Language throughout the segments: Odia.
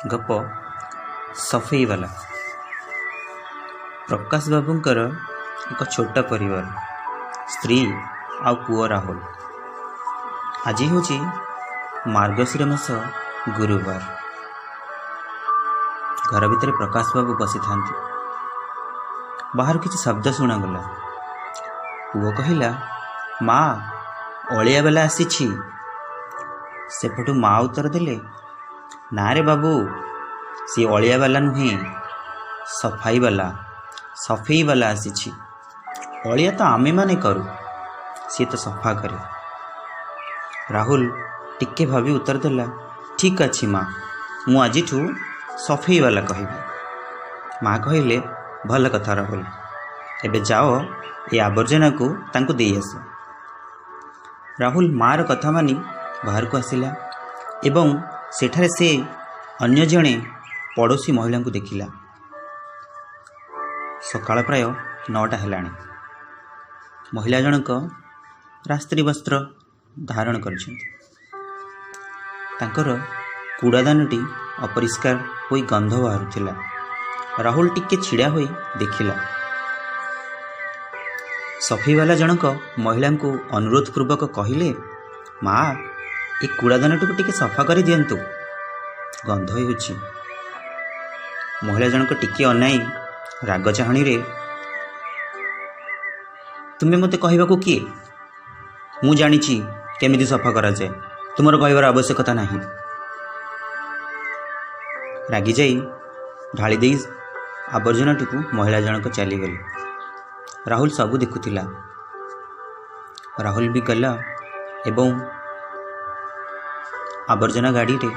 ଗପ ସଫେଇବାଲା। ପ୍ରକାଶ ବାବୁଙ୍କର ଏକ ଛୋଟ ପରିବାର, ସ୍ତ୍ରୀ ଆଉ ପୁଅ ରାହୁଲ। ଆଜି ହେଉଛି ମାର୍ଗଶିର ମାସ ଗୁରୁବାର। ଘର ଭିତରେ ପ୍ରକାଶ ବାବୁ ବସିଥାନ୍ତି। ବାହାରୁ କିଛି ଶବ୍ଦ ଶୁଣାଗଲା। ପୁଅ କହିଲା, ମା, ଅଳିଆବାଲା ଆସିଛି। ସେପଟୁ ମା ଉତ୍ତର ଦେଲେ, ନା ରେ ବାବୁ, ସିଏ ଅଳିଆବାଲା ନୁହେଁ, ସଫାଇବାଲା, ସଫେଇବାଲା ଆସିଛି। ଅଳିଆ ତ ଆମେମାନେ କରୁ, ସିଏ ତ ସଫା କରେ। ରାହୁଲ ଟିକେ ଭାବି ଉତ୍ତର ଦେଲା, ଠିକ୍ ଅଛି ମା, ମୁଁ ଆଜିଠୁ ସଫେଇବାଲା କହିବି। ମା କହିଲେ, ଭଲ କଥା ରାହୁଲ, ଏବେ ଯାଅ ଏ ଆବର୍ଜନାକୁ ତାଙ୍କୁ ଦେଇ ଆସ। ରାହୁଲ ମାଆର କଥା ମାନି ବାହାରକୁ ଆସିଲା ଏବଂ ସେଠାରେ ସେ ଅନ୍ୟ ଜଣେ ପଡ଼ୋଶୀ ମହିଳାଙ୍କୁ ଦେଖିଲା। ସକାଳ ପ୍ରାୟ 9ଟା ହେଲାଣି। ମହିଳା ଜଣକ ରାସ୍ତ୍ରୀ ବସ୍ତ୍ର ଧାରଣ କରିଛନ୍ତି। ତାଙ୍କର କୁଡ଼ାଦାନଟି ଅପରିଷ୍କାର ହୋଇ ଗନ୍ଧ ବାହାରୁଥିଲା। ରାହୁଲ ଟିକେ ଛିଡ଼ା ହୋଇ ଦେଖିଲା। ସଫେଇବାଲା ଜଣକ ମହିଳାଙ୍କୁ ଅନୁରୋଧ ପୂର୍ବକ କହିଲେ, ମା, ଏ କୁଡ଼ାଦାନଟିକୁ ଟିକେ ସଫା କରିଦିଅନ୍ତୁ, ଗନ୍ଧ ହେଉଛି। ମହିଳା ଜଣକ ଟିକିଏ ଅନାଇ ରାଗ ଚାହାଣୀରେ, ତୁମେ ମୋତେ କହିବାକୁ କିଏ? ମୁଁ ଜାଣିଛି କେମିତି ସଫା କରାଯାଏ, ତୁମର କହିବାର ଆବଶ୍ୟକତା ନାହିଁ। ରାଗିଯାଇ ଢାଳି ଦେଇ ଆବର୍ଜନାଟିକୁ ମହିଳା ଜଣକ ଚାଲିଗଲେ। ରାହୁଲ ସବୁ ଦେଖୁଥିଲା। ରାହୁଲ ବି ଗଲା ଏବଂ ଆବର୍ଜନା ଗାଡ଼ିରେ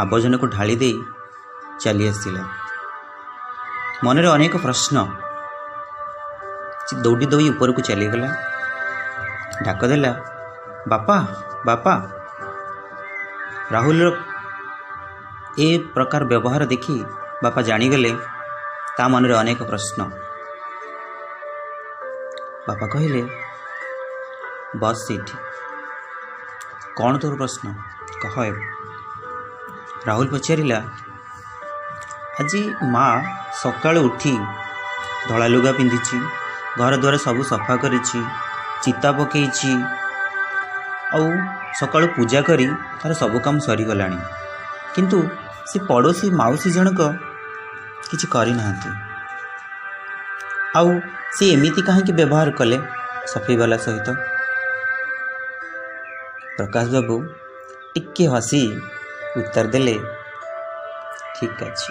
ଆବର୍ଜନାକୁ ଢାଳି ଦେଇ ଚାଲି ଆସିଲା। ମନରେ ଅନେକ ପ୍ରଶ୍ନ। ସେ ଦୌଡ଼ି ଦୌଡ଼ି ଉପରକୁ ଚାଲିଗଲା। ଡାକ ଦେଲା, ବାପା, ବାପା। ରାହୁଲର ଏ ପ୍ରକାର ବ୍ୟବହାର ଦେଖି ବାପା ଜାଣିଗଲେ ତା ମନରେ ଅନେକ ପ୍ରଶ୍ନ। ବାପା କହିଲେ, ବସ୍ ସେଇଠି, କ'ଣ ତୋର ପ୍ରଶ୍ନ କହ ଏବେ। ରାହୁଲ ପଚାରିଲା, ଆଜି ମା ସକାଳୁ ଉଠି ଧଳା ଲୁଗା ପିନ୍ଧିଛି, ଘର ଦ୍ୱାର ସବୁ ସଫା କରିଛି, ଚିତା ପକେଇଛି, ଆଉ ସକାଳୁ ପୂଜା କରି ତାର ସବୁ କାମ ସରିଗଲାଣି। କିନ୍ତୁ ସେ ପଡ଼ୋଶୀ ମାଉସୀ ଜଣକ କିଛି କରିନାହାନ୍ତି। ଆଉ ସେ ଏମିତି କାହିଁକି ବ୍ୟବହାର କଲେ ସଫେଇବାଲା ସହିତ? ପ୍ରକାଶ ବାବୁ ଟିକେ ହସି ଉତ୍ତର ଦେଲେ, ଠିକ୍ ଅଛି,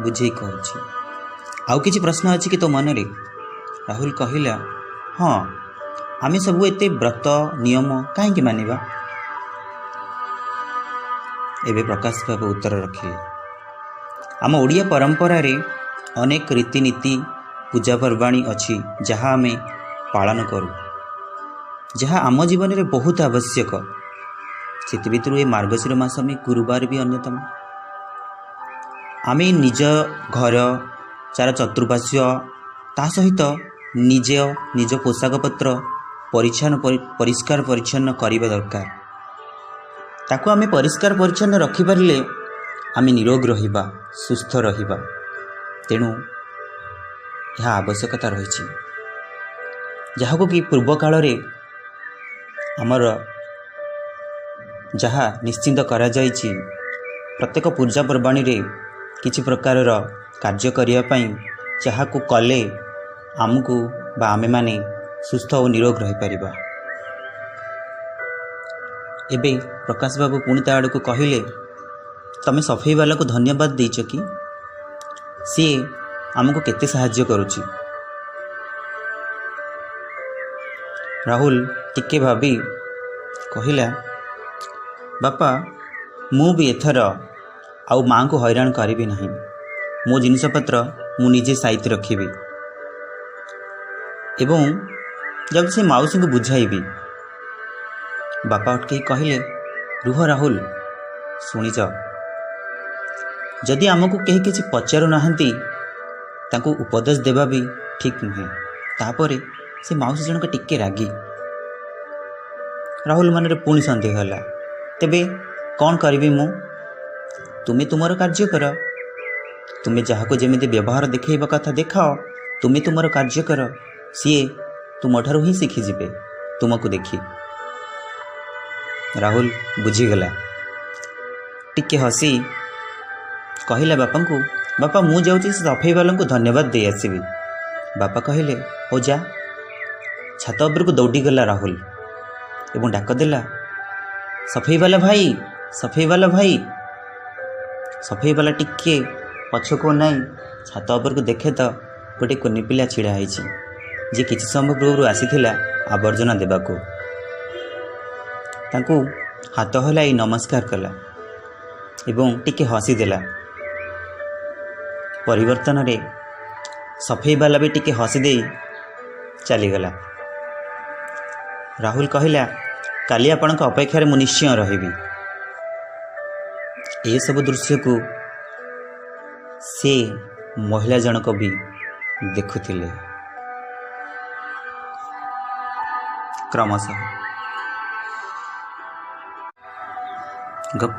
ବୁଝେଇ କହୁଛି। ଆଉ କିଛି ପ୍ରଶ୍ନ ଅଛି କି ତୋ ମନରେ? ରାହୁଲ କହିଲା, ହଁ, ଆମେ ସବୁ ଏତେ ବ୍ରତ ନିୟମ କାହିଁକି ମାନିବା? ଏବେ ପ୍ରକାଶ ବାବୁ ଉତ୍ତର ରଖିଲେ, ଆମ ଓଡ଼ିଆ ପରମ୍ପରାରେ ଅନେକ ରୀତିନୀତି, ପୂଜାପର୍ବାଣୀ ଅଛି ଯାହା ଆମେ ପାଳନ କରୁ, ଯାହା ଆମ ଜୀବନରେ ବହୁତ ଆବଶ୍ୟକ। ସେଥି ଭିତରୁ ଏ ମାର୍ଗଶିର ମାସ ଆମେ ଗୁରୁବାର ବି ଅନ୍ୟତମ। ଆମେ ନିଜ ଘର ଚାର ଚତୁଃପାର୍ଶ୍ୱ, ତା ସହିତ ନିଜ ନିଜ ପୋଷାକ ପତ୍ର ପରିଚ୍ଛନ୍ନ ପରିଷ୍କାର ପରିଚ୍ଛନ୍ନ କରିବା ଦରକାର। ତାକୁ ଆମେ ପରିଷ୍କାର ପରିଚ୍ଛନ୍ନ ରଖିପାରିଲେ ଆମେ ନିରୋଗ ରହିବା, ସୁସ୍ଥ ରହିବା। ତେଣୁ ଏହା ଆବଶ୍ୟକତା ରହିଛି, ଯାହାକୁ କି ପୂର୍ବ କାଳରେ ଆମର ଯାହା ନିଶ୍ଚିନ୍ତ କରାଯାଇଛି, ପ୍ରତ୍ୟେକ ପୂଜା ପର୍ବାଣୀରେ କିଛି ପ୍ରକାରର କାର୍ଯ୍ୟ କରିବା ପାଇଁ, ଯାହାକୁ କଲେ ଆମକୁ ବା ଆମେମାନେ ସୁସ୍ଥ ଓ ନିରୋଗ ରହିପାରିବା। ଏବେ ପ୍ରକାଶ ବାବୁ ପୁଣି ତା ଆଡ଼କୁ କହିଲେ, ତମେ ସଫେଇବାଲାକୁ ଧନ୍ୟବାଦ ଦେଇଛ କି? ସିଏ ଆମକୁ କେତେ ସାହାଯ୍ୟ କରୁଛି। ରାହୁଲ ଟିକେ ଭାବି କହିଲା, ବାପା, ମୁଁ ବି ଏଥର ଆଉ ମାଆଙ୍କୁ ହଇରାଣ କରିବି ନାହିଁ। ମୋ ଜିନିଷପତ୍ର ମୁଁ ନିଜେ ସାଇତି ରଖିବି ଏବଂ ଯାଉଛି ସେ ମାଉସୀଙ୍କୁ ବୁଝାଇବି। ବାପା ଅଟକେଇ କହିଲେ, ରୁହ ରାହୁଲ, ଶୁଣିଛ, ଯଦି ଆମକୁ କେହି କିଛି ପଚାରୁନାହାନ୍ତି ତାଙ୍କୁ ଉପଦେଶ ଦେବା ବି ଠିକ୍ ନୁହେଁ। ତାପରେ ସେ ମାଉସୀ ଜଣକ ଟିକେ ରାଗି। ରାହୁଲ ମନରେ ପୁଣି ସନ୍ଦେହ ହେଲା, ତେବେ କ'ଣ କରିବି ମୁଁ? ତୁମେ ତୁମର କାର୍ଯ୍ୟ କର। ତୁମେ ଯାହାକୁ ଯେମିତି ବ୍ୟବହାର ଦେଖାଇବା କଥା ଦେଖାଅ, ତୁମେ ତୁମର କାର୍ଯ୍ୟ କର। ସିଏ ତୁମଠାରୁ ହିଁ ଶିଖିଯିବେ ତୁମକୁ ଦେଖି। ରାହୁଲ ବୁଝିଗଲା। ଟିକେ ହସି କହିଲା ବାପାଙ୍କୁ, ବାପା, ମୁଁ ଯାଉଛି, ସେ ସଫେଇବାଲାଙ୍କୁ ଧନ୍ୟବାଦ ଦେଇ ଆସିବି। ବାପା କହିଲେ, ହଉ ଯା। ଛାତ ଉପରକୁ ଦୌଡ଼ିଗଲା ରାହୁଲ ଏବଂ ଡାକ ଦେଲା, ସଫେଇବାଲା ଭାଇ, ସଫେଇବାଲା ଭାଇ। ସଫେଇବାଲା ଟିକେ ପଛକୁ ଅନାଇ ଛାତ ଉପରକୁ ଦେଖେ ତ ଗୋଟେ କୁନି ପିଲା ଛିଡ଼ା ହେଇଛି, ଯିଏ କିଛି ସମୟ ପୂର୍ବରୁ ଆସିଥିଲା ଆବର୍ଜନା ଦେବାକୁ। ତାଙ୍କୁ ହାତ ହଲାଇ ନମସ୍କାର କଲା ଏବଂ ଟିକେ ହସିଦେଲା। ପରିବର୍ତ୍ତନରେ ସଫେଇବାଲା ବି ଟିକେ ହସିଦେଇ ଚାଲିଗଲା। ରାହୁଲ କହିଲା, କାଲି ଆପଣଙ୍କ ଅପେକ୍ଷାରେ ମୁଁ ନିଶ୍ଚୟ ରହିବି। ଏସବୁ ଦୃଶ୍ୟକୁ ସେ ମହିଳା ଜଣକ ବି ଦେଖୁଥିଲେ କ୍ରମଶଃ। ଗପ।